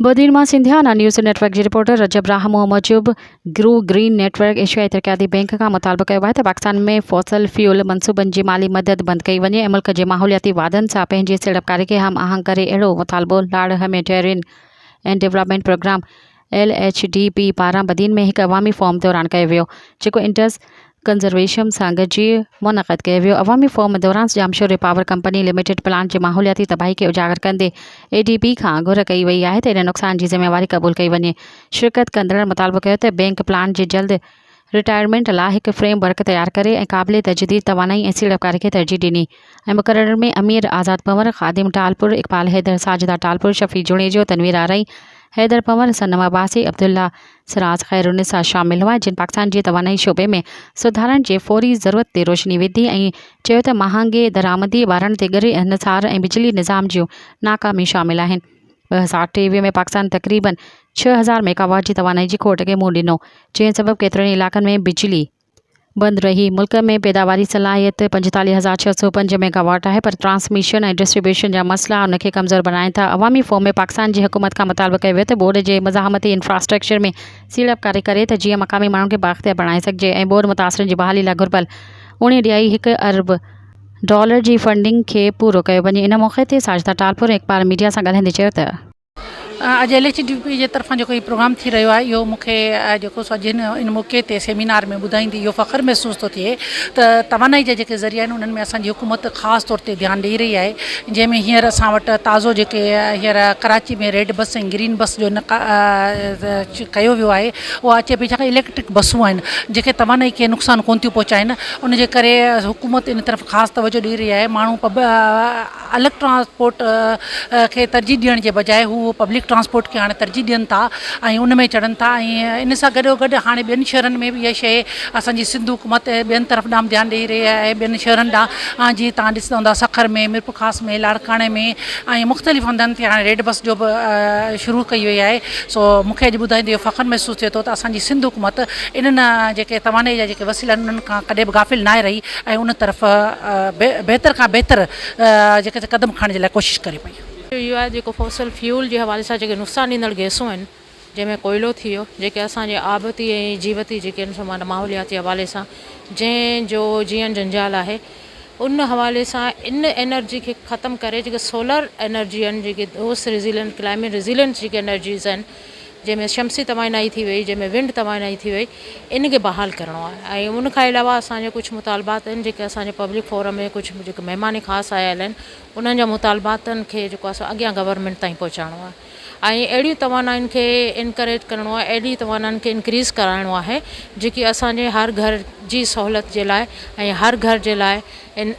بدين مان Sindhiana news net work جي reporter Rajab Rahmoon موجب گرو گرين نيٽ ورڪ ايشيائي ترقياتي بئنڪ کان مطالبو ڪيو آهي ته پاڪستان ۾ فوسل فيول منصوبن جي مالي مدد بند ڪئي وڃي ۽ ملڪ جي ماحولياتي وعدن سان پنهنجي سيڙپڪاري کي هم آهنگ ڪري اهڙو مطالبو Lar humanitarian and development programme L H D P پاران بدين ۾ هڪ عوامي فورم دوران ڪيو ويو جيڪو انڊس ڪنزرويشم سان گڏجي منعقد ڪيو ويو. عوامي فورم دوران Jamshoro power company limited plant جي ماحولياتي تباهي کي اجاگر ڪندي اي ڊي بي کان گهر ڪئي وئي آهي ته ان نقصان جي ذميواري قبول ڪئي وڃي. شرڪت ڪندڙن مطالبو ڪيو ته بئنڪ پلانٽ جي جلد رٽائرمينٽ لاء هڪ فريم ورڪ تيار ڪري ۽ قابل تجديد توانائي ۽ سيڙپڪاري کي ترجيح ڏني ۽ مقررن ۾ امير آزاد پنور، خادم ٽالپر، اقبال حيدر، ساجده ٽالپر، شفيع جوڻيجو، تنوير آرائين، حيدر پنور، صنم عباسي، عبدالله سراج خيرالنساء شامل هئا، جن پاڪستان جي توانائي شعبي ۾ سڌارن جي فوري ضرورت تي روشني وڌي ۽ چيو ته مهانگي درآمدي ٻارڻ تي ڳري انحصار ۽ بجلي نظام جون ناڪاميون شامل آهن. 2023 ۾ پاڪستان تقريبن 6000 ميگاواٽ جي توانائي جي کوٽ کي منهن ڏنو، جنهن سبب ڪيترن ئي علائقن ۾ بجلي بند رهي. ملڪ ۾ پيداواري صلاحيت 45605 ميگاواٽ آهي پر ٽرانسميشن ۽ ڊسٽريبيوشن جا مسئلا ان کي ڪمزور بڻائين ٿا. عوامي فورم ۾ پاڪستان جي حڪومت کان مطالبو ڪيو ويو ته ٻوڏ جي مزاحمتي انفراسٽرڪچر ۾ سيڙپڪاري ڪري ته جيئن مقامي ماڻهن کي بااختيار بڻائي سگهجي ۽ ٻوڏ متاثرن جي بحالي لاء گهربل اڻيهه ڏهائي هڪ ارب ڊالر جي فنڊنگ کي پورو ڪيو وڃي. ان موقعي تي ساجده ٽالپر ۽ اقبال ميڊيا سان ڳالهائيندي چيو ته. اڄ ايل ايڇ ڊي پي جي طرفان جيڪو هي پروگرام ٿي رهيو آهي اهو مون کي جيڪو سو اڄ هن ان موقعي تي سيمينار ۾ ٻڌائيندي اهو فخر محسوس ٿو ٿئي ته توانائي جا جيڪي ذريعا آهن انهن ۾ اسان جي حڪومت خاص طور تي ڌيان ڏئي رهي آهي جنهن ۾ هينئر اسان وٽ تازو جيڪي هينئر ڪراچي ۾ ريڊ بس ۽ گرين بس جو ڪيو ويو آهي اها اچي پئي ڇاڪاڻ اليڪٽرڪ بسون آهن جيڪي توانائي کي نقصان ڪونه ٿيون پهچائن ان جي ڪري حڪومت ان طرف خاص توجه ڏئي رهي آهي ماڻهو الڳ ٽرانسپورٽ کي ترجيح ڏيڻ جي بجاء هو پبلڪ ٽرانسپورٽ کي هاڻي ترجيح ڏين ٿا ۽ ان ۾ چڙهن ٿا ۽ ان سان گڏو گڏ هاڻي ٻين شهرن ۾ به اها شيء اسان جي سنڌ حڪومت ٻين طرف ڏانهن به ڌيان ڏئي رهي آهي ٻين شهرن ڏانهن جيئن توهان ڏسندا هوندا سکر ۾ ميرپورخاص ۾ لاڙڪاڻي ۾ ۽ مختلف هنڌن تي هاڻي ريڊ بس جو به شروع ڪئي وئي آهي سو مون کي اڄ ٻڌائيندي اهو فخر محسوس ٿئي ٿو ته اسان جي سنڌ حڪومت انهن جيڪي توانائي جا جيڪي وسيلا آهن انهن کان ڪڏهن به غافل ناهي رهي ۽ ان طرف بهتر کان بهتر جيڪي قدم کڻڻ جي لاء ڪوشش ڪري پئي. اهو آهي جيڪو فوسل فيول جي حوالي سان جيڪي نقصان ڏيندڙ گئسون آهن جنهن ۾ ڪوئلو ٿي ويو جيڪي اسان جي آبتي ۽ جيوتي جيڪي آهن سو معنيٰ ماحولياتي حوالي سان جنهن جو جيئڻ جنجال آهي ان حوالي سان ان انرجي کي ختم ڪري جيڪي سولر انرجي آهن جيڪي دوست ريزيلنٽ ڪلائميٽ ريزيلنٽ جيڪي انرجيز آهن جنهن ۾ شمسي توانائي ٿي وئي جنهن ۾ ونڊ توانائي ٿي وئي ان کي بحال ڪرڻو آهي ۽ ان کان علاوه اسان جا ڪجهه مطالبات آهن جيڪي اسان جي پبلڪ فورم ۾ ڪجهه جيڪي مهمان خاص آيل آهن انهن جا مطالباتن کي جيڪو آهي سو اڳيان گورنمينٽ تائين پهچائڻو آهي ۽ اهڙيون توانائين کي انڪريج ڪرڻو آهي اهڙي توانائين کي انڪريز ڪرائڻو آهي جيڪي اسان جي هر گهر جي سهولت جي لاء ۽ هر گهر جي لاء ان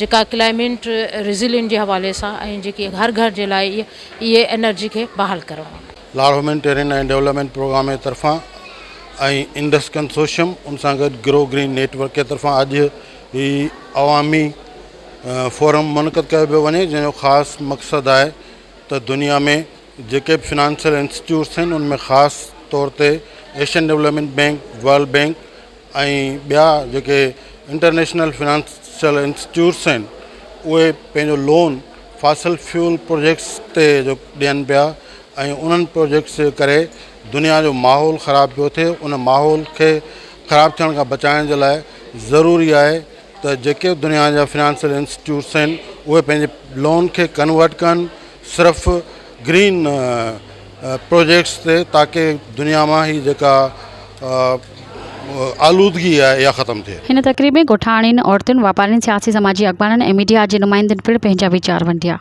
جيڪا ڪلائمينٽ ريزيلينٽ جي حوالي سان ۽ جيڪي هر گهر جي لاء اهي انرجي کي بحال ڪرڻو آهي. لاڙ هيومينٽيرين ۽ ڊولپمينٽ پروگرام جي طرفان ۽ انڊس ڪنسورشيم ان سان گڏ گرو گرين نيٽ ورڪ جي طرفان اڄ هي عوامي فورم منعقد ڪيو پيو وڃي جنهن جو خاص مقصد آهي ته دنيا ۾ جيڪي به فنانشل انسٽيٽيوٽس آهن ان ۾ خاص طور تي Asian development bank world bank ۽ ٻيا جيڪي انٽرنيشنل فنانشل انسٽيٽيوٽس آهن اهي پنهنجو لون فاسل فيول پروجيڪٽس تي جو ڏين پيا ۽ انهن پروجيڪٽس جي ڪري دنيا جو ماحول خراب پيو ٿئي ان ماحول کي خراب ٿيڻ کان بچائڻ جي لاء ضروري آهي ته جيڪي دنيا جا فنانشل انسٽيٽيوٽس آهن اهي پنهنجي لون کي ڪنورٽ ڪن صرف گرين پروجيڪٽس تي تاڪه دنيا مان هي جيڪا آلودگي آهي اها ختم ٿئي. هن تقريب ۾ ڳوٺاڻين، عورتن، واپارين، سياسي سماجي اڳواڻن ۽ ميڊيا جي نمائندن پڻ پنهنجا ويچار ونڊيا.